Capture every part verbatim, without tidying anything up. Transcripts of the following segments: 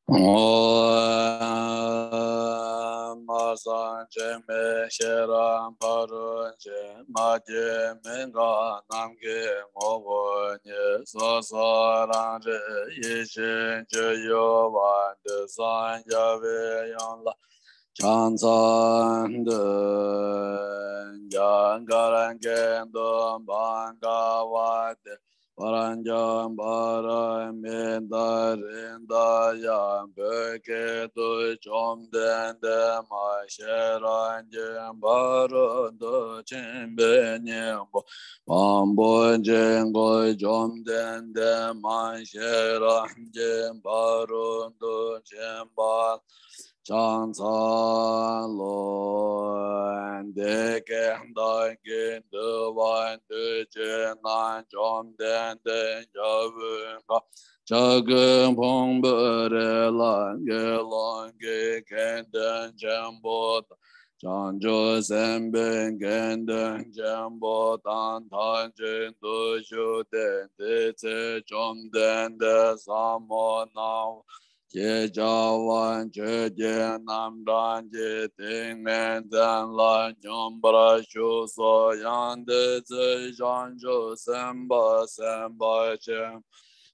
ཨོཾ། སངས་རྒྱས་མི་ཤེས་རབ་ཕ་རོལ་ཕྱིན། མ་སྐྱེས་མི་འགག་ནམ་མཁའི་ངོ་བོ་ཉིད། སོ་སོ་རང་རིག་ཡེ་ཤེས་སྤྱོད་ཡུལ་བ། འདི་སངས་རྒྱ་བའི་ཡུམ་ལ་ཕྱག་འཚལ་འདུད། རྒྱ་གར་སྐད་དུ། བྷ་ག་ཝ་ཏི་པྲཛྙཱ་པཱ་ར་མི་ཏཱ་རི་ཏཱ་ཡ། བོད་སྐད་དུ། བཅོམ་ལྡན་འདས་མ་ཤེས་རབ་ཀྱི་ཕ་རོལ་ཏུ་ཕྱིན་པའི་སྙིང་པོ་དང་པོ་ཆོས་སྐུ། བཅོམ་ལྡན་འདས་མ་ཤེས་རབ་ཀྱི་ཕ་རོལ་ཏུ་ཕྱིན་པ་ཕྱག་འཚལ་ལོ། འདི་སྐད་བདག་གིས་འདུལ་བ་འདུལ་བྱེད་ན། བཅོམ་ལྡན་འདས་རྒྱལ་པོའི་ཁབ་བྱ་རྒོད་ཕུང་པོའི་རི་ལ་དགེ་སློང་གི་དགེ་འདུན་ཆེན་པོ་དང་། བྱང་ཆུབ་སེམས་དཔའི་དགེ་འདུན་ཆེན་པོ་དང་། ཐམས་ཅད་འདུ་བྱུང་སྟེ། དེ་ཚེ་བཅོམ་ལྡན་འདས་ཟབ་མོ་སྣང་བ་ཞེས་བྱ་བ་ཆོས་ཀྱི་རྣམ་གྲངས་ཀྱི་ཏིང་ངེ་འཛིན་ལ་སྙོམས་པར་ཞུགས་སོ། ཡང་དེ་ཚེ་བྱང་ཆུབ་སེམས་དཔའ་སེམས་དཔའ་ཆེན་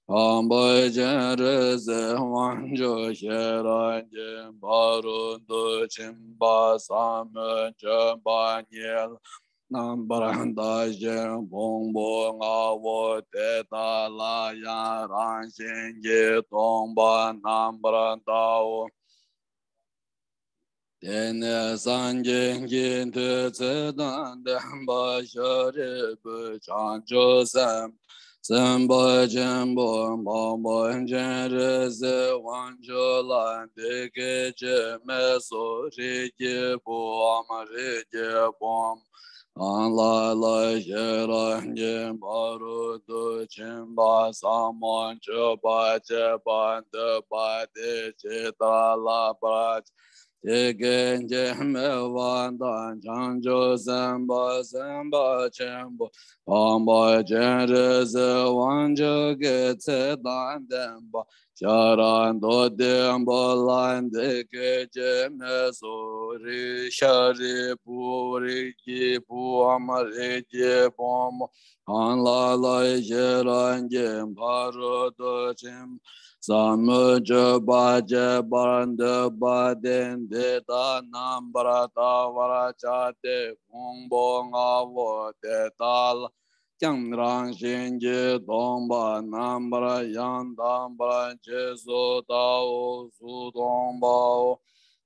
པོ་འཕགས་པ་སྤྱན་རས་གཟིགས་དབང་ཕྱུག་ཤེས་རབ་ཀྱི་ཕ་རོལ་ཏུ་ཕྱིན་པ་ཟབ་མོའི་སྤྱོད་པ་ཉིད་ལ་རྣམ་པར་ལྟ་ཞིང་། ཕུང་པོ་ལྔ་པོ་དེ་དག་ལ་ཡང་རང་བཞིན་གྱིས་སྟོང་པར་རྣམ་པར་བལྟའོ། དེ་ནས་སངས་རྒྱས་ཀྱི་ཐུགས་བརྩེ་དང་ལྡན་པ་ཤཱ་རིའི་བུས་བྱང་ཆུབ་སེམས་སེམས་དཔའ་ཆེན་པོ་འཕགས་པ་སྤྱན་རས་གཟིགས་དབང་ཕྱུག་ལ་འདི་སྐད་ཅེས་སྨྲས་སོ། རིགས་ཀྱི་བུའམ་རིགས་ཀྱི་བུ་མོ་གང་ལ་ལ་ཤེས་རབ་ཀྱི་ཕ་རོལ་ཏུ་ཕྱིན་པ་ཟབ་མོ་སྤྱོད་པ་སྤྱད་པར་འདོད་པ་དེས་ཇི་ལྟར་བསླབ་པར་བྱ། དེ་སྐད་ཅེས་སྨྲས་པ་དང་། བྱང་ཆུབ་སེམས་དཔའ་སེམས་དཔའ་ཆེན་པོ་འཕགས་པ་སྤྱན་རས་གཟིགས་དབང་ཕྱུག་གི་ཚེ་དང་ལྡན་པ་ཤ་ར་དྭ་ཏིའི་བུ་ལ་འདི་སྐད་ཅེས་སྨྲས་སོ། རིགས་ཤཱ་རིའི་བུ། རིགས་ཀྱི་བུའམ་རིགས་ཀྱི་བུ་མོ་གང་ལ་ལ་ཤེས་རབ་ཀྱི་ཕ་རོལ་ཏུ་ཕྱིན་པ་ཟབ་མོའི་སྤྱོད་པ་སྤྱད་པར་འདོད་པ་དེས་འདི་ལྟར་རྣམ་པར་བལྟ་བར་བྱ་སྟེ། ཕུང་པོ་ལྔ་པོ་དེ་དག་ལ་ཀྱང་རང་བཞིན་གྱིས་སྟོང་པར་རྣམ་པར་ཡང་དག་པར་རྗེས་སུ་བལྟའོ། གཟུགས་སྟོང་པའོ།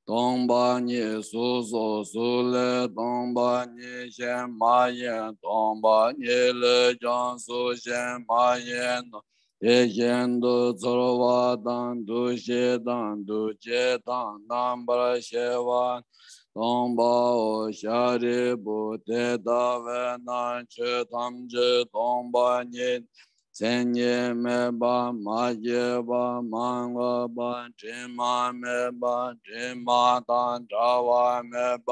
སྟོང་པ་ཉིད་གཟུགས་སོ། གཟུགས་ལས་སྟོང་པ་ཉིད་གཞན་མ་ཡིན། སྟོང་པ་ཉིད་ལས་ཀྱང་གཟུགས་གཞན་མ་ཡིན་ནོ། དེ་བཞིན་དུ་ཚོར་བ་དང་། འདུ་ཤེས་དང་། འདུ་བྱེད་དང་། རྣམ་པར་ཤེས་པ་སྟོང་པའོ། ཤཱ་རིའི་བུ། དེ་ལྟ་བས་ན་ཆོས་ཐམས་ཅད་སྟོང་པ་ཉིད། མཚན་ཉིད་མེད་པ། མ་སྐྱེས་པ། མ་འོངས་པ། དྲི་མ་མེད་པ། དྲི་མ་དང་བྲལ་བ་མེད་པ།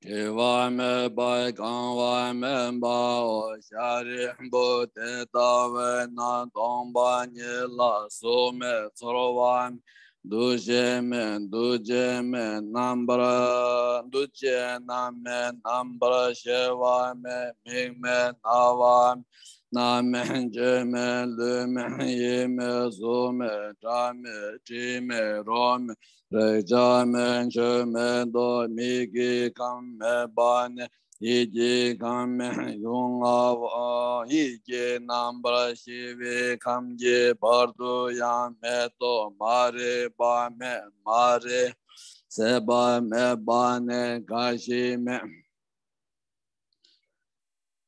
བྲི་བ་མེད་པ། གང་བ་མེད་པའོ། ཤཱ་རིའི་བུ། དེ་ལྟ་བས་ན་སྟོང་པ་ཉིད་ལ་གཟུགས་མེད། ཚོར་བ་མེད། འདུ་ཤེས་མེད། འདུ་བྱེད་མེད། རྣམ་པར་འདུ་བྱེད་རྣམས་མེད། རྣམ་པར་ཤེས་པ་མེད། མིག་མེད། རྣ་བ་མེད། སྣ་མེད། ལྕེ་མེད། ལུས་མེད། ཡིད་མེད། གཟུགས་མེད། སྒྲ་མེད། དྲི་མེད། རོ་མེད། རེག་བྱ་མེད། ཆོས་མེད་དོ། མིག་གི་ཁམས་མེད་པ་ནས་ཡིད་ཀྱི་ཁམས་མེད། ལུས་ངག་ཡིད་ཀྱི་རྣམ་པར་ཤེས་པའི་ཁམས་ཀྱི་བར་དུ་ཡང་མེད་དོ། མ་རིག་པ་མེད། མ་རིག་ཟད་པ་མེད་པ་ནས་རྒ་ཤི་མེད།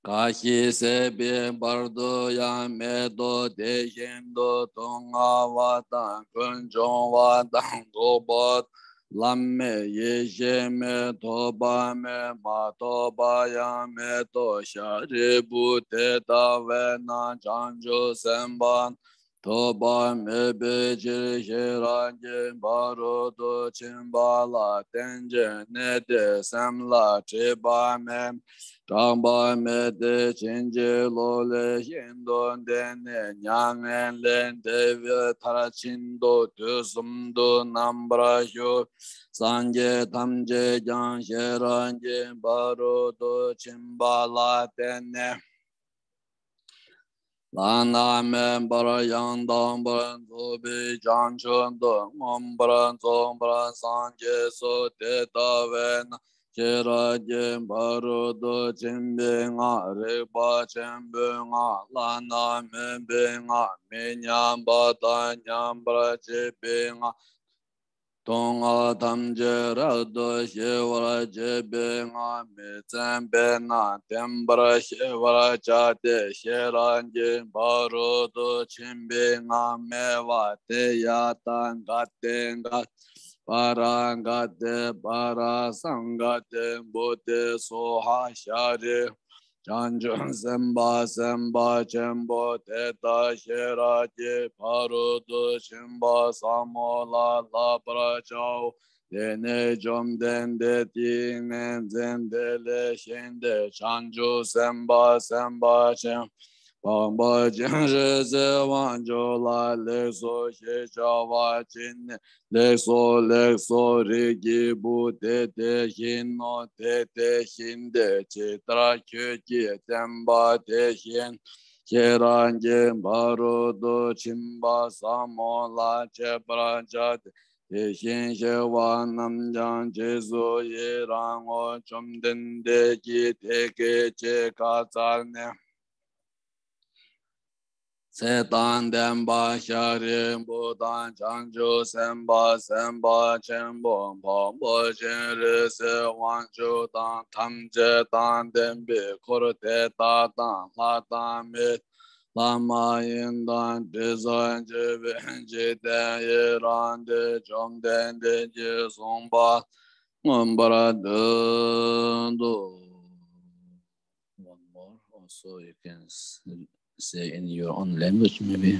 རྒ་ཤི་ཟད་པའི་བར་དུ་ཡང་མེད་དོ། དེ་བཞིན་དུ་སྡུག་བསྔལ་བ་དང་། ཀུན་འབྱུང་བ་དང་། འཁོར་བ། ལམ་མེད། ཡེ་ཤེས་མེད། ཐོབ་པ་མེད། མ་ཐོབ་པ་ཡང་མེད་དོ། ཤཱ་རིའི་བུ། དེ་ལྟ་བས་ན་བྱང་ཆུབ་སེམས་དཔའ་རྣམས་ ཐོགས་པ་མེད་པའི་ཕྱིར། ཤེས་རབ་ཀྱི་ཕ་རོལ་ཏུ་ཕྱིན་པ་ལ་བརྟེན་ཅིང་གནས་ཏེ། སེམས་ལ་སྒྲིབ་པ་མེད། སྐྲག་པ་མེད་དེ། ཕྱིན་ཅི་ལོག་ལས་ཤིན་ཏུ་འདས་ནས། མྱ་ངན་ལས་འདས་པའི་མཐར་ཕྱིན་ཏོ། དུས་གསུམ་དུ་རྣམ་པར་བཞུགས། སངས་རྒྱས་ཐམས་ཅད་ཀྱང་ཤེས་རབ་ཀྱི་ཕ་རོལ་ཏུ་ཕྱིན་པ་ལ་བརྟེན་ནས། བླ་ན་མེད་པར་ཡང་དག་པར་རྫོགས་པའི་བྱང་ཆུབ་ཏུ་མངོན་པར་རྫོགས་པར་སངས་རྒྱས་སོ། དེ་ལྟ་བས་ན་ཤེས་རབ་ཀྱི་ཕ་རོལ་ཏུ་ཕྱིན་པའི་སྔགས། རིག་པ་ཆེན་པོའི་སྔགས། བླ་ན་མེད་པའི་སྔགས། མི་མཉམ་པ་དང་མཉམ་པར་བྱེད་པའི་སྔགས། སྡུག་བསྔལ་ཐམས་ཅད་རབ་ཏུ་ཞི་བར་བྱེད་པའི་སྔགས། མི་བརྩམས་པས་ན་བརྟན་པར་ཤེས་པར་བྱ་སྟེ། ཤེས་རབ་ཀྱི་ཕ་རོལ་ཏུ་ཕྱིན་པའི་སྔགས་སྨྲས་པ། ཏདྱ་ཐཱ། ག་ཏེ་ག་ཏེ་པཱ་ར་ག་ཏེ་པཱ་ར་སཾ་ག་ཏེ་བོ་དྷེ་སྭཱ་ཧཱ། ཤཱ་རིའི་བུ་བྱང་ཆུབ་སེམས་དཔའ་སེམས་དཔའ་ཆེན་པོ་དེ་དག་ཤེས་རབ་ཀྱི་ཕ་རོལ་ཏུ་ཕྱིན་པ་ཟབ་མོ་ལ་བསླབ་པར་བྱའོ། དེ་ནས་བཅོམ་ལྡན་འདས་ཏིང་ངེ་འཛིན་དེ་ལས་བཞེངས་ཏེ། བྱང་ཆུབ་སེམས་དཔའ་སེམས་དཔའ་ཆེན་པོ་འཕགས་པ་སྤྱན་རས་གཟིགས་དབང་ཕྱུག་ལ་ལེགས་སོ་ཞེས་བྱ་བ་བྱིན་ནས། ལེགས་སོ་ལེགས་སོ། རིགས་ཀྱི་བུ་དེ་དེ་བཞིན་ནོ། དེ་དེ་བཞིན་ཏེ། ཇི་ལྟར་ཁྱོད་ཀྱིས་བསྟན་པ་དེ་བཞིན་ཤེས་རབ་ཀྱི་ཕ་རོལ་ཏུ་ཕྱིན་པ་ཟབ་མོ་ལ་སྤྱད་པར་བྱ་སྟེ། དེ་བཞིན་གཤེགས་པ་རྣམས་ཀྱང་རྗེས་སུ་ཡི་རང་ངོ་། བཅོམ་ལྡན་འདས་ཀྱིས་དེ་སྐད་ཅེས་བཀའ་སྩལ་ནས། ཚེ་དང་ལྡན་པ་ཤཱ་རིའི་བུ་དང་། བྱང་ཆུབ་སེམས་དཔའ་སེམས་དཔའ་ཆེན་པོ་འཕགས་པ་སྤྱན་རས་གཟིགས་དབང་ཕྱུག་དང་། ཐམས་ཅད་དང་ལྡན་པའི་འཁོར་དེ་དག་དང་། ལྷ་དང་མི་དང་ལྷ་མ་ཡིན་དང་། དྲི་ཟར་བཅས་པའི་འཇིག་རྟེན་ཡི་རངས་ཏེ། བཅོམ་ལྡན་འདས་ཀྱིས་གསུངས་པ་མངོན་པར་བསྟན་ཏོ། One more. Also, you can s- say in your own language, maybe.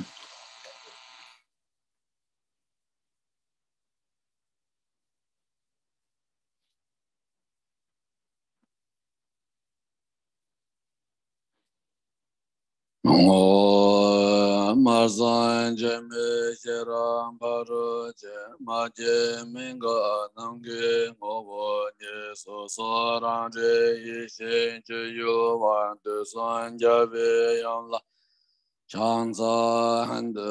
ཨོཾ། སྨྲ་བསམ་འཆི་མེད་ཤེས་རབ་ཕ་རོལ་ཕྱིན། མ་སྐྱེས་མི་འགག་ནམ་མཁའི་ངོ་བོ་ཉིད། སོ་སོ་རང་འདྲའི་ཡེ་ཤེས་སྤྱོད་ཡུལ་བ། དུས་གསུམ་རྒྱལ་བའི་དབྱངས་ལ་ཕྱག་འཚལ་ཏོ།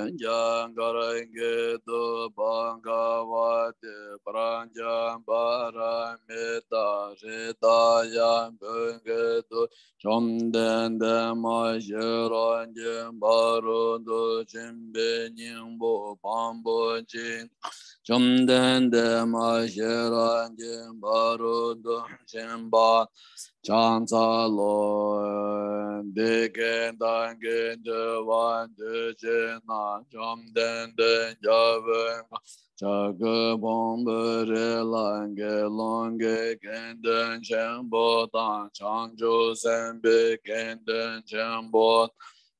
རྒྱ་གར་སྐད་དུ། བྷ་ག་ཝ་ཏི་པྲཛྙཱ་པཱ་ར་མི་ཏཱ་ཧྲི་ད་ཡ། བོད་སྐད་དུ། བཅོམ་ལྡན་འདས་མ་ཤེས་རབ་ཀྱི་ཕ་རོལ་ཏུ་ཕྱིན་པའི་སྙིང་པོ་བམ་པོ་གཅིག། བཅོམ་ལྡན་འདས་མ་ཤེས་རབ་ཀྱི་ཕ་རོལ་ཏུ་ཕྱིན་པ་ཕྱག་འཚལ་ལོ། འདི་སྐད་བདག་གིས་ཐོས་པ་དུས་གཅིག་ན། བཅོམ་ལྡན་འདས་རྒྱལ་པོའི་ཕྱག་གི་ཕུང་པོའི་རི་ལ་དགེ་སློང་གི་དགེ་འདུན་ཆེན་པོ་དང་། བྱང་ཆུབ་སེམས་དཔའི་དགེ་འདུན་ཆེན་པོ་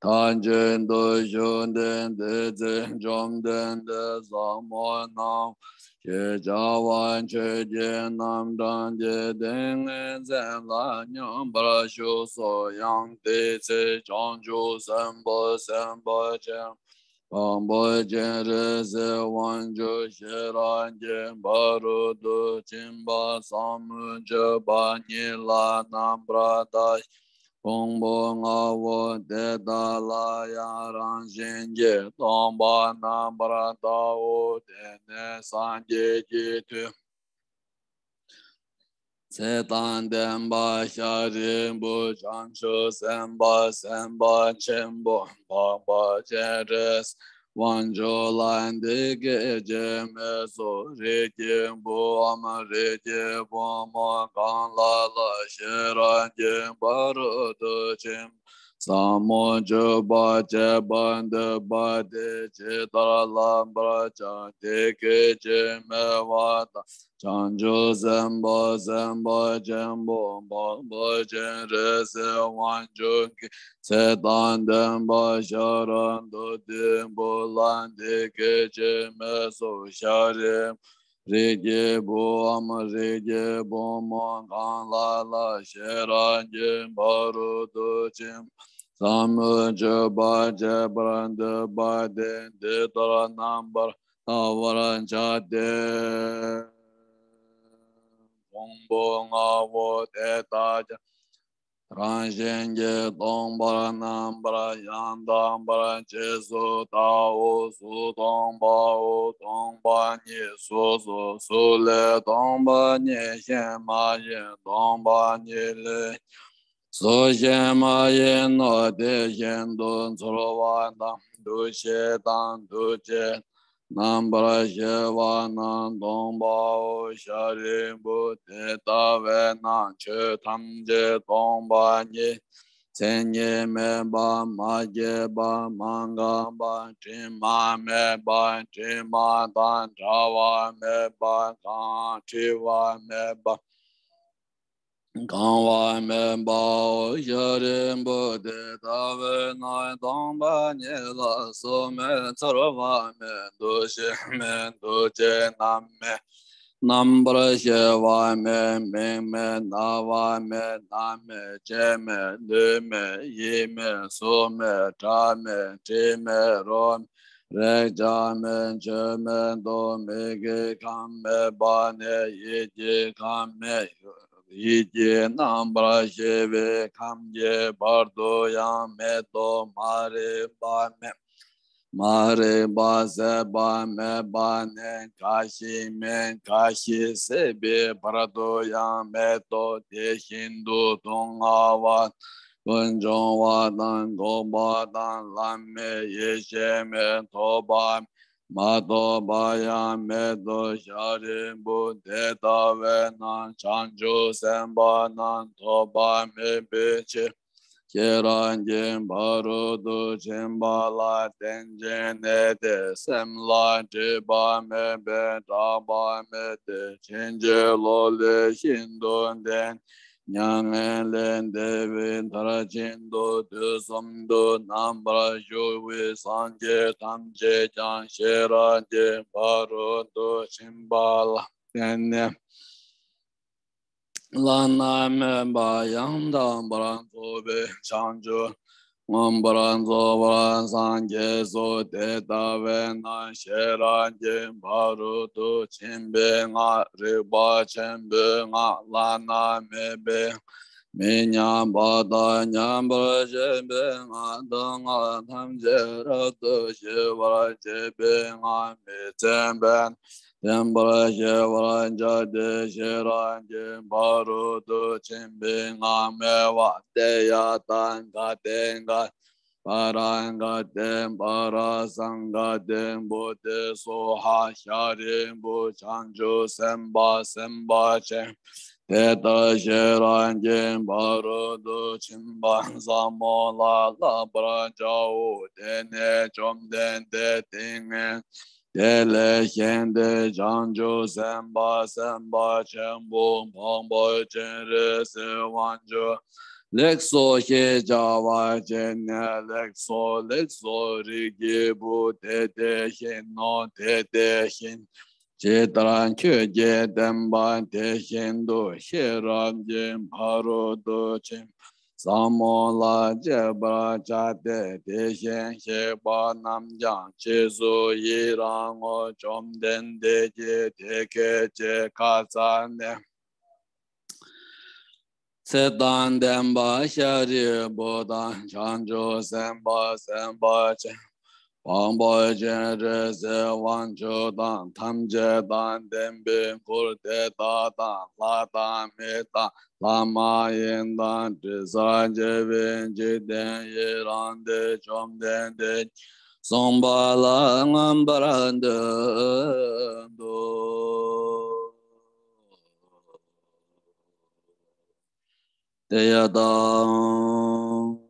མཐར་གྱིས་འདུ་བྱུང་སྟེ། དེ་ཚེ་བཅོམ་ལྡན་འདས་ཟབ་མོ་སྣང་བ་ཞེས་བྱ་བ་ཆོས་ཀྱི་རྣམ་གྲངས་ཀྱི་ཏིང་ངེ་འཛིན་ལ་མཉམ་པར་ཞུགས་སོ། ཡང་དེ་ཚེ་བྱང་ཆུབ་སེམས་དཔའ་སེམས་དཔའ་ཆེན་པོ་འཕགས་པ་སྤྱན་རས་གཟིགས་དབང་ཕྱུག་ཤེས་རབ་ཀྱི་ཕ་རོལ་ཏུ་ཕྱིན་པ་ཟབ་མོ་སྤྱོད་པ་ཉིད་ལ་རྣམ་པར་ལྟ་ཞིང་། ཕུང་པོ་ལྔ་པོ་དེ་དག་ལ་ཡང་རང་བཞིན་གྱིས་སྟོང་པར་རྣམ་པར་ལྟའོ། དེ་ནས་སངས་རྒྱས་ཀྱི་ཐུགས་ཚེ་དང་ལྡན་པ་ཤཱ་རིའི་བུ་བྱང་ཆུབ་སེམས་དཔའ་སེམས་དཔའ་ཆེན་པོ་འཕགས་པ་སྤྱན་རས་དབང་ཕྱུག་ལ་འདི་སྐད་ཅེས་སྨྲས་སོ། རིགས་ཀྱི་བུའམ་རིགས་ཀྱི་བུ་མོ་གང་ལ་ལ་ཤེས་རབ་ཀྱི་ཕ་རོལ་ཏུ་ཕྱིན་པ་ ཟབ་མོ་སྤྱོད་པ་སྤྱད་པར་འདོད་པ་དེས་ཇི་ལྟར་བསླབ་པར་བྱ། དེ་སྐད་ཅེས་སྨྲས་པ་དང་། བྱང་ཆུབ་སེམས་དཔའ་སེམས་དཔའ་ཆེན་པོ་འཕགས་པ་སྤྱན་རས་གཟིགས་དབང་ཕྱུག་གིས་ཚེ་དང་ལྡན་པ་ཤ་ར་དྭ་ཏིའི་བུ་ལ་འདི་སྐད་ཅེས་སྨྲས་སོ། ཤཱ་རིའི་རིགས་ཀྱི་བུའམ་རིགས་ཀྱི་བུ་མོ་གང་ལ་ལ་ཤེས་རབ་ཀྱི་ཕ་རོལ་ཏུ་ཕྱིན་པ་ཟབ་མོའི་སྤྱོད་པ་སྤྱད་པར་འདོད་པ་དེས་འདི་ལྟར་རྣམ་པར་ཐར་པར་བྱ་སྟེ། ཕུང་པོ་ལྔ་པོ་དེ་དག་ཀྱང་རང་བཞིན་གྱིས་སྟོང་པར་རྣམ་པར་ཡང་དག་པར་རྗེས་སུ་བལྟའོ། གཟུགས་སྟོང་པའོ། སྟོང་པ་ཉིད་གཟུགས་སོ། གཟུགས་ལས་སྟོང་པ་ཉིད་གཞན་མ་ཡིན། སྟོང་པ་ཉིད་ལས་གཟུགས་གཞན་མ་ཡིན་ནོ། དེ་བཞིན་དུ་ཚོར་བ་དང་། འདུ་ཤེས་དང་། འདུ་བྱེད་རྣམ་པར་ཤེས་པ་རྣམས་སྟོང་པའོ། ཤཱ་རིའི་བུ་དེ་ལྟ་བས་ན་ཆོས་ཐམས་ཅད་སྟོང་པ་ཉིད། མཚན་ཉིད་མེད་པ། མ་སྐྱེས་པ། མ་འགགས་པ། དྲི་མ་མེད་པ། དྲི་མ་དང་བྲལ་བ་མེད་པ། གང་བྲི་བ་མེད་པ། གང་བ་མེད་པའོ། ཤཱ་རིའི་བུ་དེ་ལྟ་བས་ན་སྟོང་པ་ཉིད་ལ་གཟུགས་མེད། ཚོར་བ་མེད། འདུ་ཤེས་མེད། འདུ་བྱེད་རྣམས་མེད། རྣམ་པར་ཤེས་པ་མེད། མིག་མེད། རྣ་བ་མེད། སྣ་མེད། ལྕེ་མེད། ལུས་མེད། ཡིད་མེད། གཟུགས་མེད། སྒྲ་མེད། དྲི་མེད། རོ་མེད། རེག་བྱ་མེད། ཆོས་མེད་དོ། མིག་གི་ཁམས་མེད་པ་ནས་ཡིད་ཀྱི་ཁམས་མེད། ཡིད་ཀྱི་རྣམ་པར་ཤེས་པའི་ཁམས་ཀྱི་བར་དུ་ཡང་མེད་དོ། མ་རིག་པ་མེད། མ་རིག་པ་ཟད་པ་མེད་པ་ནས་འགའ་ཞིག་མེད། འགའ་ཞིག་ཟད་པའི་བར་དུ་ཡང་མེད་དོ། དེ་བཞིན་དུ་སྡུག་བསྔལ་བ། ཀུན་འབྱུང་བ་དང་། འགོག་པ་དང་། ལམ་མེད། ཡེ་ཤེས་མེད། ཐོབ་པ་མ་ཐོབ་པ་ཡང་མེད་དོ། ཤཱ་རིའི་བུ་དེ་ལྟ་བས་ན་བྱང་ཆུབ་སེམས་དཔའ་རྣམས་ཐོབ་པ་མེད་པའི་ཕྱིར། ཤེས་རབ་ཀྱི་ཕ་རོལ་ཏུ་ཕྱིན་པ་ལ་བརྟེན་ཅིང་གནས་ཏེ། སེམས་ལ་སྒྲིབ་པ་མེད་པས་སྐྲག་པ་མེད་དེ། ཕྱིན་ཅི་ལོག་ལས་ཤིན་ཏུ་འདས། མྱ་ངན་ལས་འདས་པའི་མཐར་ཕྱིན་ཏོ། དུས་གསུམ་དུ་རྣམ་པར་བཞུགས་པའི་སངས་རྒྱས་ཐམས་ཅད་ཀྱང་ཤེས་རབ་ཀྱི་ཕ་རོལ་ཏུ་ཕྱིན་པ་ལ་བརྟེན་ནས་བླ་ན་མེད་པ་ཡང་དག་པར་རྫོགས་པའི་བྱང་ཆུབ་མངོན་པར་རྫོགས་པར་སངས་རྒྱས་སོ། དེ་ལྟ་བས་ན་ཤེས་རབ་ཀྱི་ཕ་རོལ་ཏུ་ཕྱིན་པའི་སྔགས། རིག་པ་ཆེན་པོའི་སྔགས། བླ་ན་མེད་པའི་མི་མཉམ་པ་དང་མཉམ་པར་བཞག་པའི་སྔགས། སྡུག་བསྔལ་ཐམས་ཅད་རབ་ཏུ་ཞི་བར་བྱེད་པའི་སྔགས། མི་བརྫུན་པས་བརྟན་པར་ཤེས་པར་བྱ་སྟེ། ཤེས་རབ་ཀྱི་ཕ་རོལ་ཏུ་ཕྱིན་པའི་སྔགས་སྨྲས་པ། ཏདྱ་ཐཱ། ག་ཏེ་ག་པཱ་ར་ག་ཏེ་པཱ་ར་སཾ་ག་ཏེ་བོ་དྷི་སྭཱ་ཧཱ། ཤཱ་རིའི་བུ་བྱང་ཆུབ་སེམས་དཔའ་སེམས་དཔའ་ཆེན་དེ་ལྟར་ཤེས་རབ་ཀྱི་ཕ་རོལ་ཏུ་ཕྱིན་པ་ཟབ་མོ་ལ་བསླབ་པར་བྱའོ། དེ་ནས་བཅོམ་ལྡན་འདས་ཏིང་ངེ་འཛིན་ལས་བཞེངས་ཏེ་བྱང་ཆུབ་སེམས་དཔའ་སེམས་དཔའ་ཆེན་པོ་འཕགས་པ་སྤྱན་རས་གཟིགས་དབང་ཕྱུག་ལེགས་སོ་ཞེས་བྱ་བ་བྱས་ནས། ལེགས་སོ་ལེགས་སོ། རིགས་ཀྱི་བུ་དེ་དེ་བཞིན་ནོ། དེ་དེ་བཞིན། ཇི་ལྟར་ཁྱོད་ཀྱིས་བསྟན་པ་དེ་བཞིན་དུ་ཤེས་རབ་ཀྱི་ཕ་རོལ་ཏུ་ཕྱིན་ཟབ་མོ་ལ་སྤྱད་པར་བྱ་སྟེ། དེ་བཞིན་གཤེགས་པ་རྣམས་ཀྱང་རྗེས་སུ་ཡི་རང་ངོ་། བཅོམ་ལྡན་འདས་ཀྱིས་དེ་སྐད་ཅེས་བཀའ་སྩལ་ནས། ཚེ་དང་ལྡན་པ་ཤཱ་རིའི་བུ་དང་། བྱང་ཆུབ་སེམས་དཔའ་སེམས་དཔའ་ཆེན་པོ་འཕགས་པ་སྤྱན་རས་གཟིགས་དབང་ཕྱུག་དང་། ཐམས་ཅད་དང་ལྡན་པའི་གུར་དེ་དག་དང་། ལྷ་དང་མི་དང་ལྷ་མ་ཡིན་དང་། དྲི་ཟར་བཅས་པའི་འཇིག་རྟེན་ཡི་རངས་ཏེ། བཅོམ་ལྡན་འདས་གསུངས་པ་ལ་མངོན་པར་བསྟོད་དོ། ཏདྱ་ཐཱ།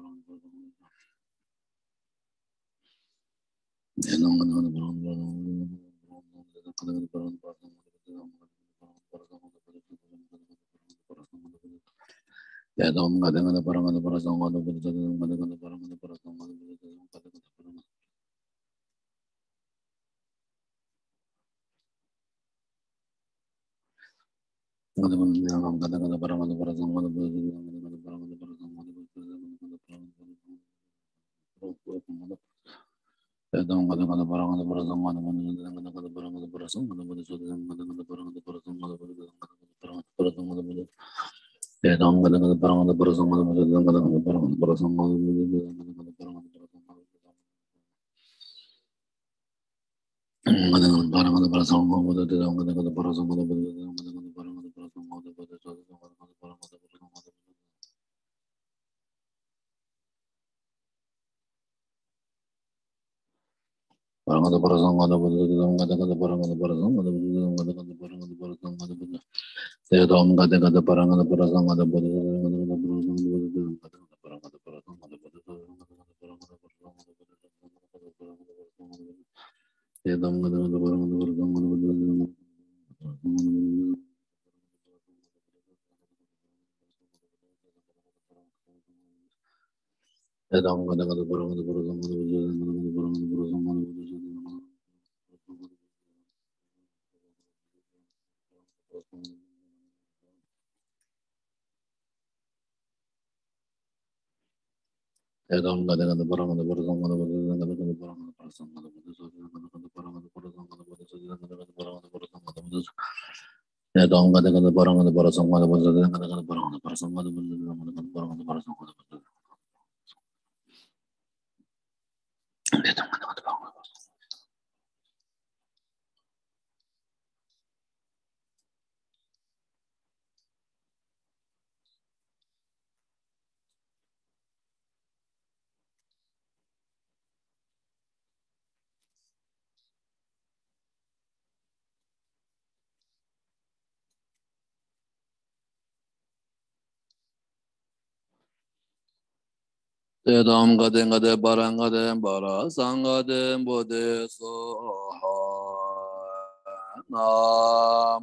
ཏེ་དམ་ག་ཏེ་ག་ཏེ་པ་ར་ག་ཏེ་པ་ར་སཾ་ག་ཏེ་བོ་དྷི་སྭཱ་ཧཱ། ན་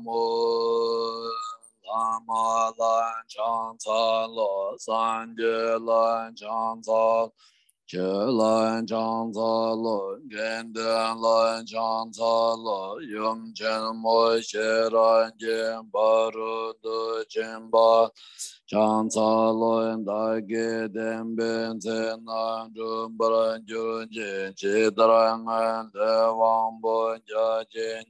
མོ། བླ་མ་ལ་ཕྱག་འཚལ་ལོ། སངས་རྒྱས་ལ་ཕྱག་འཚལ། ཆོས་ལ་ཕྱག་འཚལ་ལོ། དགེ་འདུན་ལ་ཕྱག་འཚལ་ལོ། ཡུམ་ཆེན་མོ་ཤེས་རབ་ཀྱི་ཕ་རོལ་ཏུ་ཕྱིན་པ་ཕྱག་འཚལ་ལོ། བདག་གིས་བསྟན་པའི་ཚེ་ན་འགྲུབ་པར་གྱུར་ཅིག། ཇི་ལྟར་སྔོན་ལས་དབང་པོ་རྒྱ་ཆེན་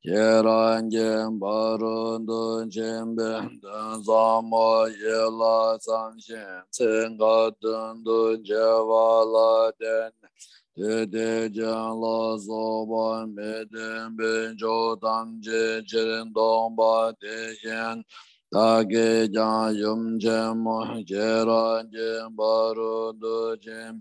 ཤེས་རབ་ཀྱི་ཕ་རོལ་ཏུ་ཕྱིན་པའི་དོན་ཟབ་མོ་ཡིད་ལ་བསམ་ཞིང་ཚིག་ཁ་ཏོན་དུ་བྱ་བ་ལ་བརྟེན་ཏེ། དུས་དེ་ཅན་ལ་སོགས་པ་མི་མཐུན་པའི་ཕྱོགས་ཐམས་ཅད་ཕྱིར་ལྡོག་པ་དེ་བཞིན་བདག་གིས་ཀྱང་ཡུམ་ཆེན་མོ་ཤེས་རབ་ཀྱི་ཕ་རོལ་ཏུ་ཕྱིན་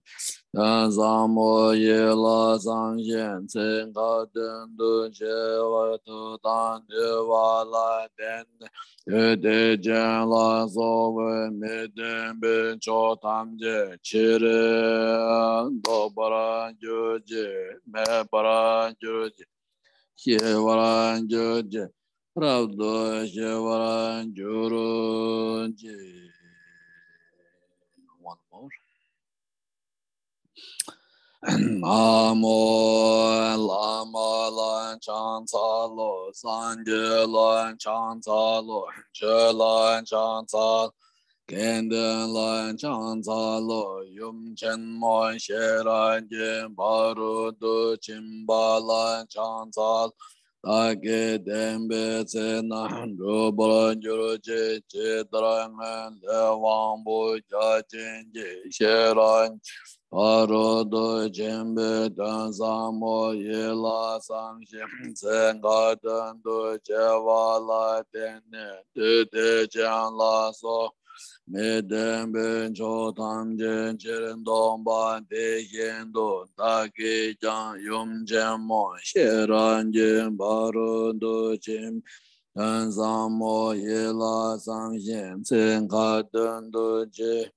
དོན་ཟབ་མོ་ཡིད་ལ་བསམ་ཞིང་ཚིག་ཁ་ཏོན་དུ་བྱ་བ་ཐུགས་དང་འདུལ་བ་ལ་བརྟེན་ཏེ། དུས་དེ་ཅན་ལ་སོགས་པའི་མི་མཐུན་པའི་ཕྱོགས་ཐམས་ཅད་ཕྱིར་ལྡོག་པར་གྱུར་ཅིག། མེད་པར་གྱུར་ཅིག། ཞི་བར་གྱུར་ཅིག། རབ་ཏུ་ཞི་བར་གྱུར་ཅིག། One more. ན་མོ། བླ་མ་ལ་ཕྱག་འཚལ་ལོ། སངས་རྒྱས་ལ་ཕྱག་འཚལ་ལོ། ཆོས་ལ་ཕྱག་འཚལ། དགེ་འདུན་ལ་ཕྱག་འཚལ་ལོ། ཡུམ་ཆེན་མོ་ཤེས་རབ་ཀྱི་ཕ་རོལ་ཏུ་ཕྱིན་པ་ལ་ཕྱག་འཚལ། བདག་གིས་བསྟན་པའི་ཚེ་ན་འགྲུབ་པར་གྱུར་ཅིག་ཇི་ལྟར་སྔོན་ལས་དབང་པོ་རྒྱ་ཆེན་གྱིས་ཤེས་རབ་ཕ་རོལ་ཏུ་ཕྱིན་པའི་དོན་ཟབ་མོ་ཡིད་ལ་བསམ་ཞིང་ཚིག་ཁ་ཏོན་དུ་བྱ་བ་ལ་བརྟེན་ནས་བདུད་སྡིག་ཅན་ལ་སོགས་མི་བདེན་པའི་ཕྱོགས་ཐམས་ཅད་ཕྱིར་འདོམས་པ་དེ་བཞིན་དུ་བདག་གིས་ཀྱང་ཡུམ་ཆེན་མོ་ཤེས་རབ་ཀྱི་ཕ་རོལ་ཏུ་ཕྱིན་དོན་ཟབ་མོ་ཡིད་ལ་བསམ་ཞིང་ཚིག་ཁ་ཏོན་དུ་བྱས།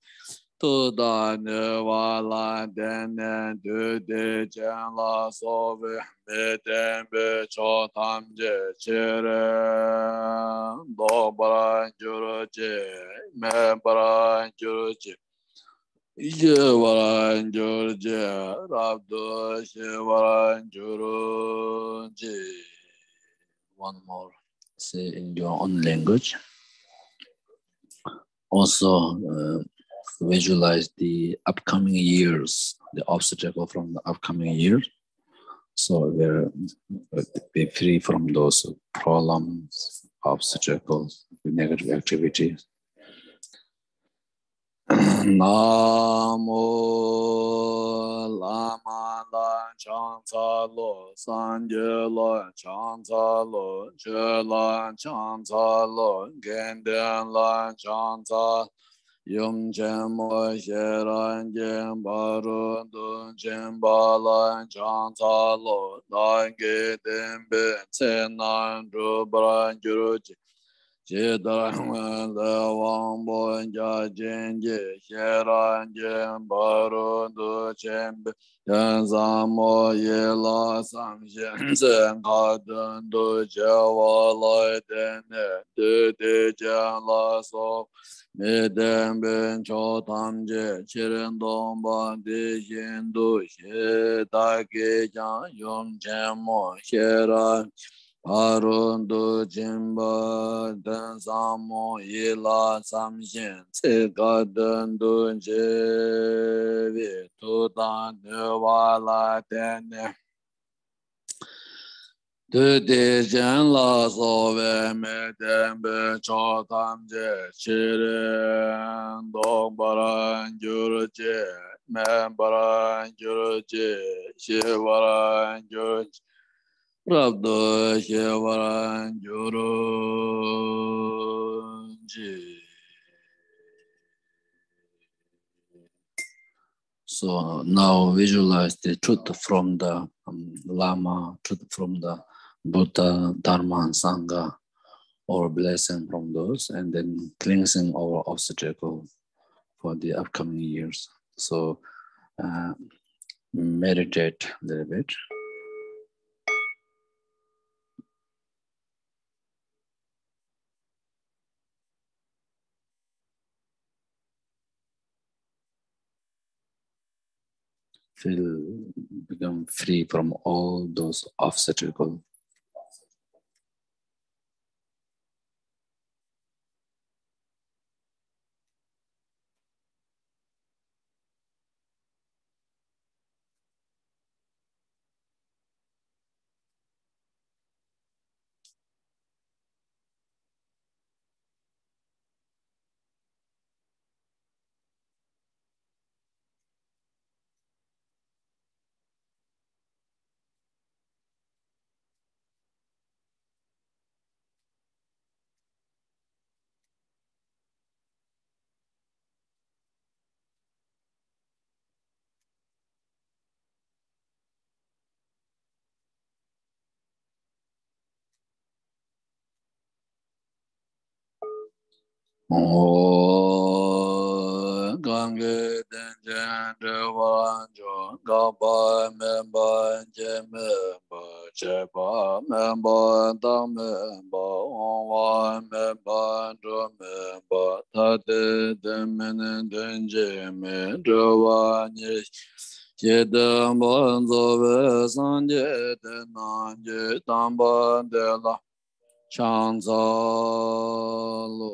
མཐུ་དང་ནུས་པ་ལ་བརྟེན་ནས་བདུད་སྡིག་ཅན་ལ་སོགས་པའི་མི་བདེན་པའི་ཕྱོགས་ཐམས་ཅད་ཕྱིར་ཟློག་པར་གྱུར་ཅིག་མེད་པར་གྱུར་ཅིག་ཞི་བར་གྱུར་ཅིག་རབ་ཏུ་ཞི་བར་གྱུར་ཅིག One more, say in your own language. Also, uh, visualize the upcoming years, the obstacle from the upcoming year. So we're, uh, be free from those problems, obstacles, the negative activities. ན་མོ། བླ་མ་ལ་ཕྱག་འཚལ་ལོ། སངས་རྒྱས་ལ་ཕྱག་འཚལ་ལོ། ཆོས་ལ་ཕྱག་འཚལ་ལོ། དགེ་འདུན་ལ་ཕྱག་འཚལ། ཡུམ་ཆེན་མོ་ཤེས་རབ་ཀྱི་ཕ་རོལ་ཏུ་ཕྱིན་པ་ལ་ཕྱག་འཚལ་ལོ། བདག་གིས་བསྟན་པའི་ཚེ་ན་འགྲུབ་པར་གྱུར་ཅིག་ཇི་ལྟར་སྔོན་ལས་དབང་པོ་རྒྱ་ཆེན་གྱིས་ཤེས་རབ་ཀྱི་ཕ་རོལ་ཏུ་ཕྱིན་པའི་དོན་ཟབ་མོ་ཡིད་ལ་བསམ་ཞིང་ཚིག་ཁ་ཏོན་དུ་བྱ་བ་ལ་བརྟེན་ནས་བདུད་སྡིག་ཅན་ལ་སོགས་མི་བདེན་པའི་ཕྱོགས་ཐམས་ཅད་ཕྱིར་འདོམས་པ་དེ་བཞིན་དུ་ཞེས་བདག་གིས་ཀྱང་ཡུམ་ཆེན་མོ་ཤེས་རབ་ཕ་རོལ་ཏུ་ཕྱིན་པ་དོན་ཟབ་མོ་ཡིད་ལ་བསམ་ཞིང་ཚིག་ཁ་ཏོན་དུ་བྱས་པའི་མཐུ་དང་ནུས་པ་ལ་བརྟེན་ནས་བདུད་སྡིག་ཅན་ལ་སོགས་པའི་མི་བདེན་པའི་ཕྱོགས་ཐམས་ཅད་ཕྱིར་ཟློག་པར་གྱུར་ཅིག་མེད་པར་གྱུར་ཅིག་ཞི་བར་གྱུར་ཅིག་རབ་ཏུ་ཞི་བར་གྱུར་ཅིག So now visualize the truth from the, um, Lama, truth from the Buddha, Dharma, and Sangha, or blessing from those, and then cleansing our obstacle for the upcoming years. So, uh, meditate a little bit. Feel, become free from all those obstacles. གང་གིས་རྟེན་ཅིང་འབྲེལ་བར་འབྱུང་། འགག་པ་མེད་པ་སྐྱེ་མེད་པ། ཆད་པ་མེད་པ་རྟག་མེད་པ། འོང་བ་མེད་པ་འགྲོ་མེད་པ། ཐ་དད་དོན་མིན་དོན་གཅིག་མིན། གྲོལ་བ་ཉིད་ཞི་བདེ་བ། རྫོགས་པའི་སངས་རྒྱས་དེ་རྣམས་ཀྱི། དམ་པ་དེ་ལ་ཕྱག་འཚལ་ལོ།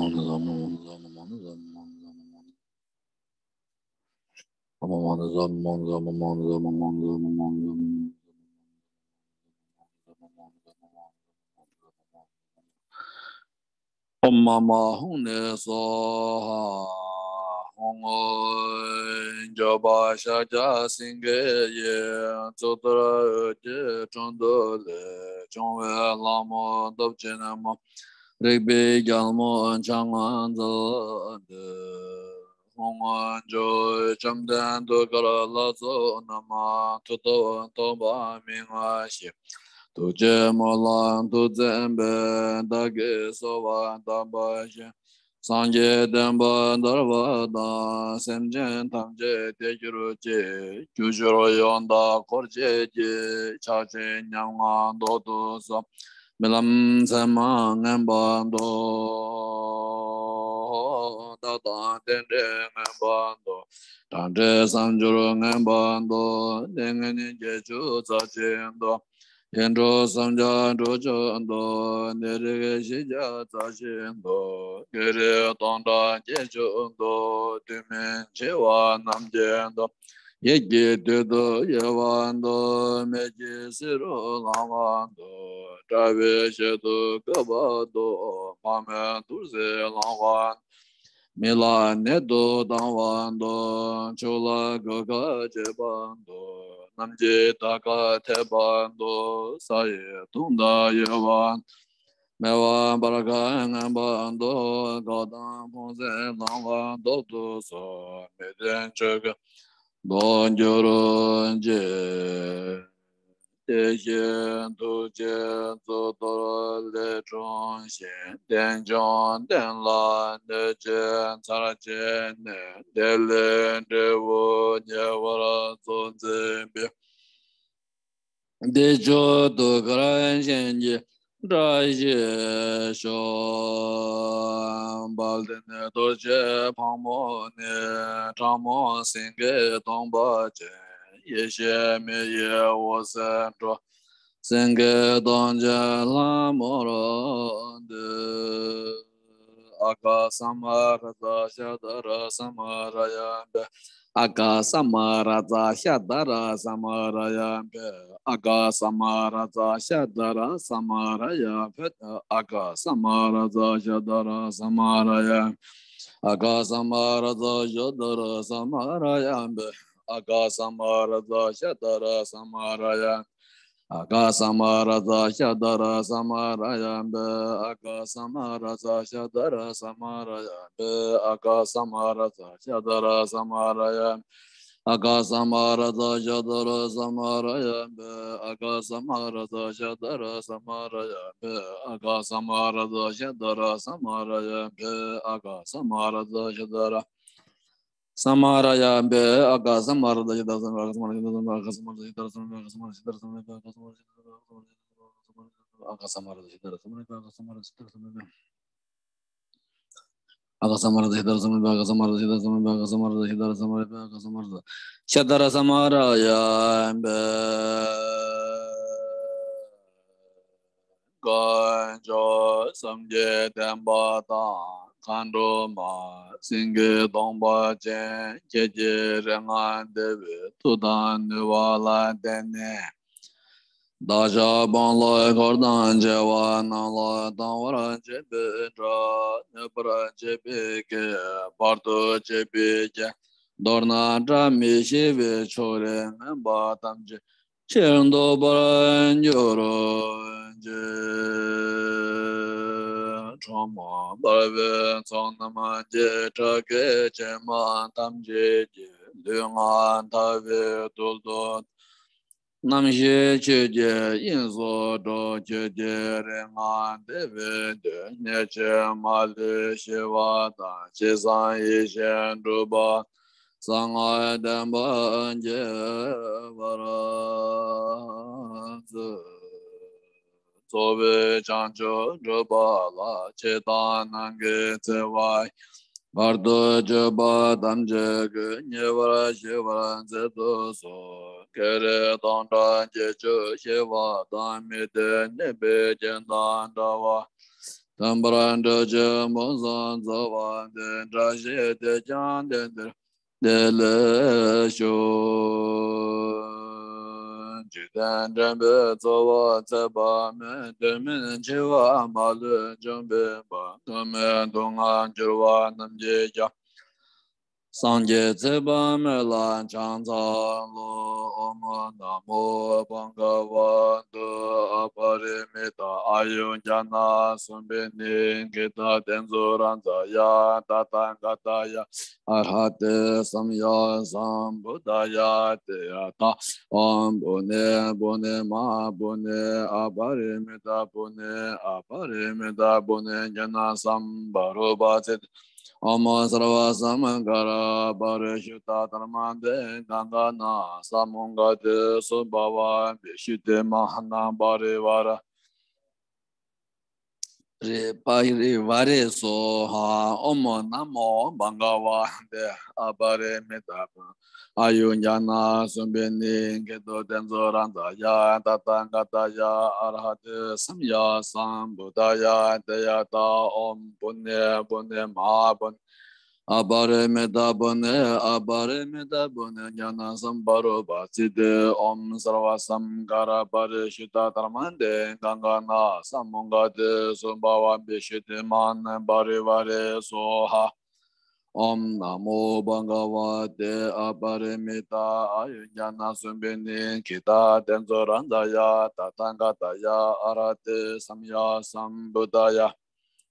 ཨོཾ་མ་ཧཱུྃ་ནི་སྭཱ་ཧཱ། ཧཱུྃ། འབྱོར་པ་ཤཱཀྱ་སེང་གེ་ཡི། གཙུག་ཏོར་འོད་ཀྱི་འཕྲོ་འདུ་ལས། བྱུང་བའི་ལྷ་མོ་སྟོབས་ཆེན་མོ། རིག་པའི་རྒྱལ་མོ་འཆང་མཛད་དེ། ཧཱུྃ། འཇུག་བཅོམ་ལྡན་ཐུགས་ཀར་ལྷ་ཚོགས་རྣམས། མཐུ་སྟོབས་ཐོབ་པ་མི་མངའ་ཞིང་། ཐུགས་རྗེ་མོ་ལ་ཐུགས་བརྩེ་བས། བདག་གིས་གསོལ་བ་གདམས་པ་ཞུ། སངས་རྒྱས་བསྟན་པ་དར་བ་དང་། སེམས་ཅན་ཐམས་ཅད་བདེ་གྱུར་ཅིག། རྒྱུ་འབྱོར་ཡོངས་བདག་འཁོར་བཅས་ཀྱི། ཕྱག་ཕྱི་ཉམ་ང་བཟློག་ཏུ་གསོལ། རྨི་ལམ་མཚན་མ་ངན་པ་ཟློག། རྟགས་དང་རྟེན་འབྲེལ་ངན་པ་ཟློག། གྲ་སྒྲིག་བསམ་སྦྱོར་ངན་པ་ཟློག། ལས་ངན་གྱི་རྒྱུ་ཚབས་ཆེན་ཟློག། ཡིད་འཕྲོག་བསམ་རྒྱ་འགྲོ་ཕྱོགས་ཟློག། ནད་རིགས་ཞི་རྒྱ་རྩ་ཆེན་ཟློག། བགེགས་རིགས་སྟོང་ཕྲག་བརྒྱད་ཅུ་ཟློག། དུས་མིན་འཆི་བ་རྣམས་ཀྱི་ཟློག། ཡིད་ཀྱི་དུས་སུ་གཡོ་བ་ཟློག། མེ་ལྕེ་བསིལ་རོ་ལངས་པ་ཟློག། དགྲ་བོའི་ཞལ་དུ་བཀོད་པ་ཟློག། ཕ་མའི་ཐུགས་སྲས་ལངས་པ། མི་ལ་ནད་དུ་བཏང་བ་ཟློག། ཕྱུགས་ལ་རྒུད་ཁ་བྱེད་པ་ཟློག། ནམ་འཆི་ད་ག་ཐེབས་པ་ཟློག། ས་ཡི་དུང་དང་གཡོ་བ། མེ་འབར་ཁ་ངན་པ་ཟློག། གོ་ཐང་ཕུང་སྲི་ལངས་པ་ཟློག་ཏུ་གསོལ། མི་མཐུན་ཕྱོགས་ཀྱི་ ལྡོག་འགྱུར་ཅིག་དེ་བཞིན་ཐུགས་རྗེས་གཙུག་ཏོར་ལས་འཁྲུངས་ཤིང་། རྟེན་འབྱུང་རྟེན་ལ་གནོད་བྱེད་ཚར་བཅད་ནས། དེ་ལས་འབྲས་བུ་ཉེ་བར་སྤྱོད་མཛད་པའི། བདེ་མཆོག་ཏུ་གར་བཞེངས་ཀྱི་བཀྲ་ཤིས་ཤོག་དཔལ་ལྡན་རྡོ་རྗེ་ཕག་མོ་ནས། ཁྲ་མོ་སེང་གེ་གདོང་པ་ཅན། ཡེ་ཤེས་མེ་ཡི་འོད་ཟེར་འཕྲོ། སེང་གེ་གདོང་ཅན་ལྷ་མོར་འདུད། ཨ་ག་ས་མ་ར་ཛ་ཤ་ད་ར་ས་མ་ར་ཡ་བེ། ཨ་ག་ས་མ་ར་ཛ་ཤ་ད་ར་ས་མ་ར་ཡ་བེ། ཨ་ག་ས་མ་ར་ཛ་ཤ་ད་ར་ས་མ་ར་ཡ་བེ། ཨ་ག་ས་མ་ར་ཛ་ཤ་ད་ར་ས་མ་ར་ཡ། ཨ་ག་ས་མ་ར་ཛ་ཤ་ད་ར་ས་མ་ར་ཡ་བེ། ཨ་ག་ས་མ་ར་ཛ་ཤ་ད་ར་ས་མ་ར་ཡ། ཨ་ག་ས་མ་ར་ཛ་ཤ་ད་ར་ས་མ་ར་ཡ་བེ། ཨ་ག་ས་མ་ར་ཛ་ཤ་ད་ར་ས་མ་ར་ཡ་བེ། ཨ་ག་ས་མ་ར་ཛ་ཤ་ད་ར་ས་མ་ར་ཡ། ཨ་ག་ས་མ་ར་ཛ་ཤ་ད་ར་ས་མ་ར་ཡ་བེ། ཨ་ག་ས་མ་ར་ཛ་ཤ་ད་ར་ས་མ་ར་ཡ་བེ། ཨ་ག་ས་མ་ར་ཛ་ཤ་ད་ར་ས་མ་ར་ཡ་བེ། ཨ་ག་ས་མ་ར་ཛ་ཤ་ད་ར། ས་མ་ར་ཡ་བེ། ཨ་ག་ས་མ་ར་ཛ་ཤ་ད་ར་ས་མ་ར་ཡ་བེ། ཨ་ག་ས་མ་ར་ཛ་ཤ་ད་ར་ས་མ་ར་ཡ་བེ། ཨ་ག་ས་མ་ར་ཛ་ཤ་ད་ར་ས་མ་ར་ཡ་བེ། ཨ་ག་ས་མ་ར་ཛ་ཤ་ད་ར་ས་མ་ར་ཡ་བེ། ཨ་ག་ས་མ་ར་ཛ་ཤ་ད་ར་ས་མ་ར་ཡ་བེ། ཨ་ག་ས་མ་ར་ཛ་ཤ་ད་ར་ས་མ་ར་ཡ་བེ། ཨ་ག་ས་མ་ར་ཛ་ཤ་ད་ར་ས་མ་ར་ཡ་བེ། ཨ་ག་ས་མ་ར་ཛ་ཤ་ད་ར་ས་མ་ར་ཡ་བེ། ཨ་ག་ས་མ་ར་ཛ་ཤ་ད་ར་ས་མ་ར་ཡ་བེ། དཀོན་མཆོག་སེམས་ཀྱི་བདེན་པ་དང་། མཁའ་འགྲོ་མ་སེང་གེ་གདོང་པ་ཅན། ཁྱེད་ཀྱི་རིག་སྔགས་བཟླས་པའི་མཐུ་དང་ནུས་པ་ལ་བརྟེན་ནས། བདག་ཅག་དཔུང་ལ་འཁོར་དང་བཅས་པ་རྣམས་ལ་སྡང་བར་བྱེད་པའི་དགྲ། གནོད་པར་བྱེད་པའི་བགེགས། བར་དུ་གཅོད་པའི་རྐྱེན། མདོར་ན་བཀྲ་མི་ཤིས་པའི་ཕྱོགས་རིས་ངན་པ་ཐམས་ཅད་ཕྱིར་ཟློག་པར་གྱུར་ཅིག་ཁྲོ་མོ་འབར་བའི་ཚོགས་རྣམས་ཀྱིས། ཁྲག་གི་བྱེ་མ་ཐམས་ཅད་ཀྱི། ལུས་ངག་ཐལ་བའི་རྡུལ་དུ། རྣམ་ཤེས་ཆོས་ཀྱི་དབྱིངས་སུ་འགྲོ། ཁྱོད་ཀྱི་རིག་སྔགས་བཟླས་པའི་མཐུས། གནོད་བྱེད་མ་ལུས་ཞི་བ་དང་། ཇི་བསམ་ཡིད་བཞིན་འགྲུབ་པ། གསང་སྔགས་བདེན་པ་རྒྱས་པར་མཛོད། རྫོགས་པའི་བྱང་ཆུབ་སྒྲུབ་པ་ལ། ཆེ་དང་ནང་གི་འཚེ་བ་ཡི། བར་དུ་གཅོད་པ་ཐམས་ཅད་ཀྱི། ཉེ་བར་ཞི་བར་མཛད་དུ་གསོལ། བགེགས་རིགས་སྟོང་ཕྲག་བརྒྱད་ཅུ་ཞི་བ་དང་། མི་མཐུན་གནོད་པའི་རྐྱེན་དང་བྲལ་བ། མཐུན་པར་སྒྲུབ་ཕྱིར་ཕུན་སུམ་ཚོགས་པ་འདི། བཀྲ་ཤིས་དེས་ཀྱང་དེང་འདིར་བདེ་ལེགས་ཤོག་འཇིག་རྟེན་འདྲེན་པའི་ཚོགས་པ་ཚེ་དཔག་མེད། དུས་མིན་འཆི་བ་མ་ལུས་འཇོམས་པའི་དཔལ། འགག་མེད་སྡུག་བསྔལ་འགྱུར་བ་རྣམས་ཀྱིས་ཀྱང་། སངས་རྒྱས་ཚེ་དཔག་མེད་ལ་ཕྱག་འཚལ་ལོ། ཨོཾ་ན་མོ་བྷ་ག་ཝ་ཏུ། ཨ་པ་རི་མི་ཏ་ཨཱ་ཡུ་ཛྙཱ་ན་སུ་བི་ནི་གྷི་ཏ་ཏེ་ཛོ་རཱ་ཛཱ་ཡ་ཏ་ཐཱ་ག་ཏཱ་ཡ་ཨ་ར་ཧ་ཏེ་སམ་ཡ་སམ་བུདྡྷཱ་ཡ། ཏདྱ་ཐཱ། ཨོཾ་པུ་ཎེ་པུ་ཎེ་མ་ཧཱ་པུ་ཎེ། ཨ་པ་རི་མི་ཏ་པུ་ཎེ། ཨ་པ་རི་མི་ཏ་པུ་ཎེ་ཛྙཱ་ན་སམ་བྷ་རོ་པ་སི་ཏེ། ཨོཾ་སརྦ་སཾ་ག་ར་པ་རི་ཤུདྡྷ་དྷརྨ་ཏེ་ག་ག་ན་ས་མུདྒ་ཏེ་སུ་བྷ་བ་བི་ཤུདྡྷི་མ་ཧཱ་ན་པ་རི་ཝཱ་ར་རེ་པ་རི་ཝཱ་རེ་སྭཱ་ཧཱ། ཨོཾ་ན་མོ་བྷ་ག་ཝ་ཏེ། ཨ་པ་རི་མི་ཏ་པུ་ཎེ་ཨཱ་ཡུ་ཛྙཱ་ན་སུ་བི་ནི་གྷི་ཏ་ཏེ་ཛོ་རཱ་ཛཱ་ཡ་ཏ་ཐཱ་ག་ཏཱ་ཡ་ཨ་ར་ཧ་ཏེ་སམ་ཡ་སམ་བུདྡྷཱ་ཡ། ཏདྱ་ཐཱ། ཨོཾ་པུ་ཎེ་པུ་ཎེ་མ་ཧཱ་པུ་ཎེ། ཨ་པ་རི་མི་ཏ་པུ་ཎེ། ཨ་པ་རི་མི་ཏ་པུ་ཎེ་ཛྙཱ་ན་སམ་བྷ་རོ་པ་སི་ཏེ། ཨོཾ་སརྦ་སཾ་ག་ར་པ་རི་ཤུདྡྷ་དྷརྨ་ཏེ་ག་ག་ན་ས་མུདྒ་ཏེ་སུ་བྷ་བ་བི་ཤུདྡྷི་མ་ཧཱ་ན་པ་རི་ཝཱ་རེ་སྭཱ་ཧཱ། ཨོཾ་ན་མོ་བྷ་ག་ཝ་ཏེ། ཨ་པ་རི་མི་ཏ་ཨཱ་ཡུ་ཛྙཱ་ན་སུ་བི་ནི་གྷི་ཏ་ཏེ་ཛོ་རཱ་ཛཱ་ཡ་ཏ་ཐཱ་ག་ཏཱ་ཡ་ཨ་ར་ཧ་ཏེ་སམ་ཡ་སམ་བུདྡྷཱ་ཡ།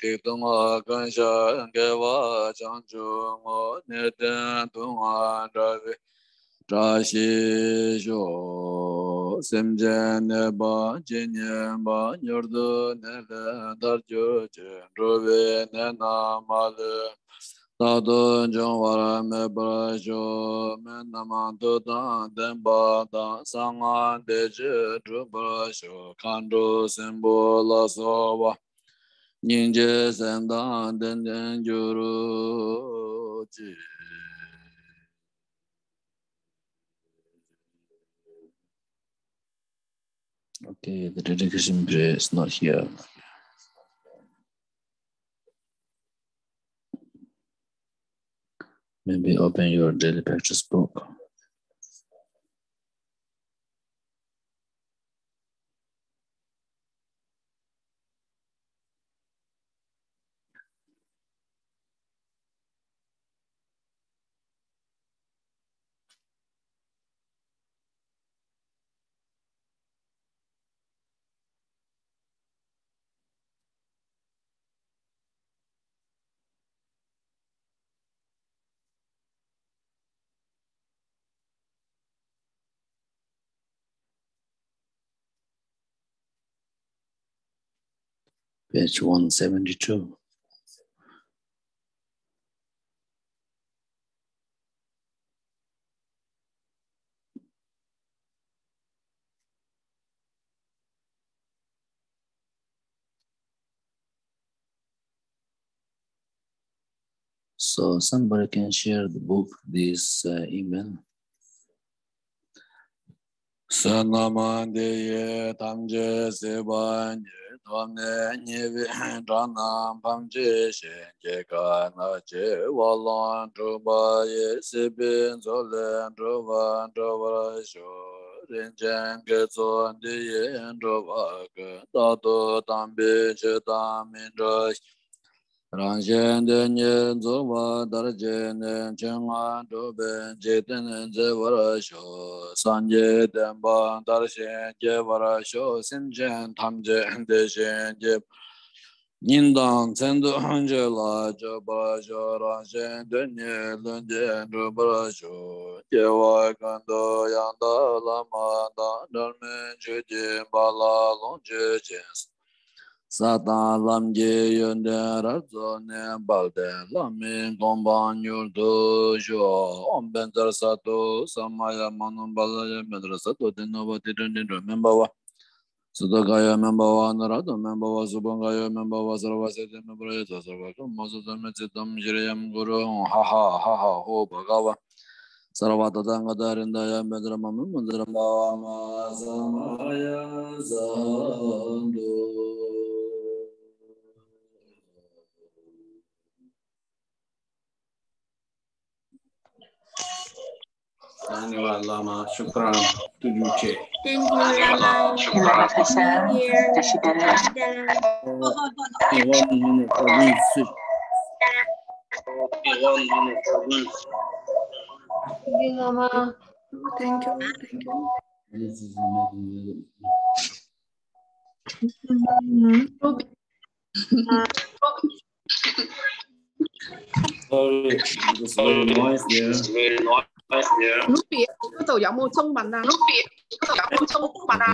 དག་ཏུ་ང་ཀུན་ཤ་དགེ་བ་བྱང་ཆུབ་ངོ་། ནད་གདོན་དུག་ལྔ་དགྲ་བོའི་བཀྲ་ཤིས་ཤོག། སེམས་ཅན་ནད་པ་ཇི་སྙེད་པ། མྱུར་དུ་ནད་ལས་ཐར་གྱུར་ཅིག། འགྲོ་བའི་ནད་རྣམས་མ་ལུས་རྟག་ཏུ་འབྱུང་བར་མེད་པར་ཤོག། སྨན་རྣམས་མཐུ་དང་ལྡན་པ་དང་། གསང་སྔགས་བདེ་ཆེན་འགྲུབ་པར་ཤོག། མཁའ་འགྲོ་སྲིན་པོ་ལ་སོགས་པ། སྙིང་རྗེའི་སེམས་དང་ལྡན་ལྡན་གྱུར་ཅིག། Okay, the dedication prayer is not here. Maybe open your daily practice book. Page one seventy-two. So somebody can share the book, this uh, email. བསོད་ནམས་འདི་ཡིས་ཐམས་ཅད་གཟིགས་པ་ཉིད། ཐོབ་ནས་ཉེས་པའི་དགྲ་རྣམས་ཕམ་བྱས་ཤིང་། སྐྱེ་རྒ་ན་འཆིའི་རྦ་ཀློང་འཁྲུགས་པ་ཡི། སྲིད་པའི་མཚོ་ལས་འགྲོ་བ་སྒྲོལ་བར་ཤོག། རིན་ཆེན་དགེ་ཚོགས་འདི་ཡིས་འགྲོ་བ་ཀུན། རྟག་ཏུ་དམ་པའི་ཆོས་དང་མི་འབྲལ་ཞིང་། རང་གཞན་དོན་གཉིས་རྫོགས་པ་མཐར་ཕྱིན་ནས། ཆོས་མངོན་འགྲུབ་པའི་འཇིག་རྟེན་མཛེས་པར་ཤོག། སངས་རྒྱས་བསྟན་པ་དར་ཞིང་རྒྱས་པར་ཤོག། སེམས་ཅན་ཐམས་ཅད་བདེ་ཞིང་སྐྱིད་པར། ཉིན་དང་མཚན་དུ་ཆོས་ལ་སྤྱོད་པར་ཤོག། རང་གཞན་དོན་གཉིས་ལྷུན་གྱིས་འགྲུབ་པར་ཤོག། སྐྱེ་བ་ཀུན་ཏུ་ཡང་དག་བླ་མ་དང་། འབྲལ་མེད་ཆོས་ཀྱི་འབའ་ལ་ལོངས་སྤྱོད་ཅིང་། ས་དང་ལམ་གྱི་ཡོན་ཏན་རབ་རྫོགས་ནས། དཔལ་ལྡན་བླ་མའི་གོ་འཕང་མྱུར་དུ་ཤོག། ཨོཾ་བཛྲ་སཏྭ་ས་མ་ཡ་མ་ནོ་བ་ལ་ཡ། བཛྲ་སཏྭ་དྷཱུ་ཏི་ནོ་བ་ཏི་ཏྲ་ནཱི་དྲོ་མེ་བྷ་བ། སུ་ཏོ་ག་ཡོ་མེ་བྷ་བ། ན་ར་དྷོ་མེ་བྷ་བ། སུ་བྷོ་ག་ཡོ་མེ་བྷ་བ། སརྦ་སིདྡྷི་མེ་བྷ་ར་ཡ་ཐཱ། སརྦ་ཀརྨ་སུ་ཏ་མེ་ཙི་ཏམ་ཤྲི་ཡམ་གུ་རུ། ཧཱུྃ་ཧ་ཧ་ཧ་ཧ་ཧོ་བྷ་ག་བ། སརྦ་ཏ་ཐཱ་ག་ཏ་ཧྲྀ་ད་ཡ། བཛྲ་མ་མ་བཛྲ་མ་བ་མ་ས་མ་ཡ་ས་ཏུ། Thank you, Lama. Shukran. Thank you, Lama. Shukran. Happy New Year. One minute, one minute. Thank you, Lama. Thank you, thank you. This is amazing. Sorry, it's very noise there. Ruby, 嗰度有冇中文啊？Ruby，嗰度有冇中文啊？